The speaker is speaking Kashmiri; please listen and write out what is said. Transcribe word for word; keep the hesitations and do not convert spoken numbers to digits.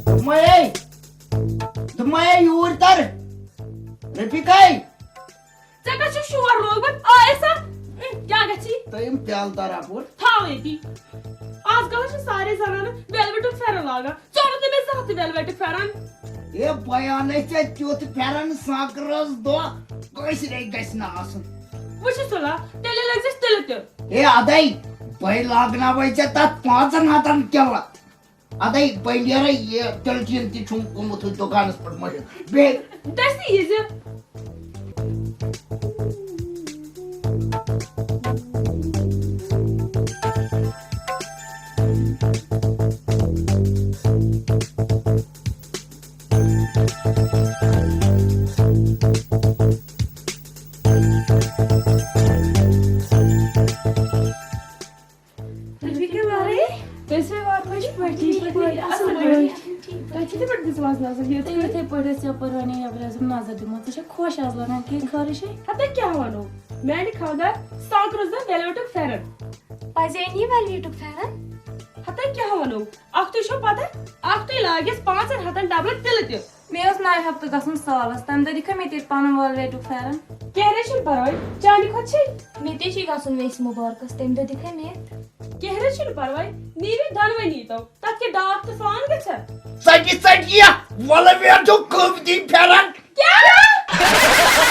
دوٚپمَے، دوٚپمَے یوٗرۍ تَر۔ رفیٖقے۔ ژےٚ کَتھ چھُ شور لوگمُت؟ آیَس ہا؟ اۭں، کیٛاہ گژھی؟ تہٕ یِم پیٛالہٕ تَر اَپور۔ تھاو ییٚتی۔ آز کَل چھِ سارے زَنانہٕ velvetُک پھٮ۪رَن لاگان۔ ژےٚ اوٚنُتھ نہٕ مےٚ زانٛہہ تہِ velvetُک پھٮ۪رَن۔ ہے، بہٕ اَنے ژےٚ تیُتھ پھٮ۪رَن سانٛکرَس دۄہ، کٲنٛسہِ رے گژھِ نہٕ آسُن۔ وٕچھ سُلا، تیٚلہِ لٲگزٮ۪س تِلہٕ تہِ۔ ہے اَدَے، بہٕ لاگناوَے ژےٚ تَتھ پانٛژَن ہَتَن کِلَن۔ اَدَے، بہٕ نیرَے یہِ تِلہٕ ٹیٖن تہِ چھُم گوٚمُت ہُتھ دُکانَس پٮ۪ٹھ مٔشِتھ۔ بیٚیہِ دَستی یہِ زِ۔ رفیٖقہ وارے؟ تُہۍ ٲسوٕ وارٕ پٲٹھۍ؟ ٹھیٖک پٲٹھۍ، اَصٕل پٲٹھۍ۔ تۄہہِ کِتھٕ پٲٹھۍ دِژوٕ آز نظر یَتھ؟ تہٕ یِتھَے پٲٹھۍ ٲسۍ یَپٲرۍ وَنان یَپٲرۍ ٲسٕم نظر دِمٕژ۔ ژٕ چھَکھ خۄش آز لَگان کینٛہہ خٲرٕے چھے؟ ہَتہٕ کیٛاہ وَنو؟ میٛانہِ خانٛدار سانٛکرَس دۄہ velvetُک پھٮ۪رَن۔ پَزے نہٕ یہِ velvetُک پھٮ۪رَن۔ ہَتہٕ کیٛاہ وَنو؟ اَکھتُے چھو پَتہ، اَکھتُے لاگٮ۪س پانٛژَن ہَتَن ڈَبلہٕ تِلہٕ تہِ۔ مےٚ اوس نَوِ ہفتہٕ گژھُن سالَس، تَمہِ دۄہ دِکھا مےٚ تیٚلہِ پَنُن velvetُک پھٮ۪رَن؟ کینٛہہ نہ چھُنہٕ پَرواے، چانہِ کھۄتہٕ چھے۔ مےٚ تے چھُے گژھُن ویسہِ مُبارکَس، تَمہِ دۄہ دِکھا مےٚ۔ کینٛہہ نہ چھُنہٕ پَرواے، نیٖرِو دۄنوٕنی تو، تَتھ کیٛاہ ڈاکھ تہٕ فان گژھِ؟ ژَٹہِ ژَٹہِ یہِ velvetُک قۭمتی پھٮ۪رَن۔ کیٛاہ؟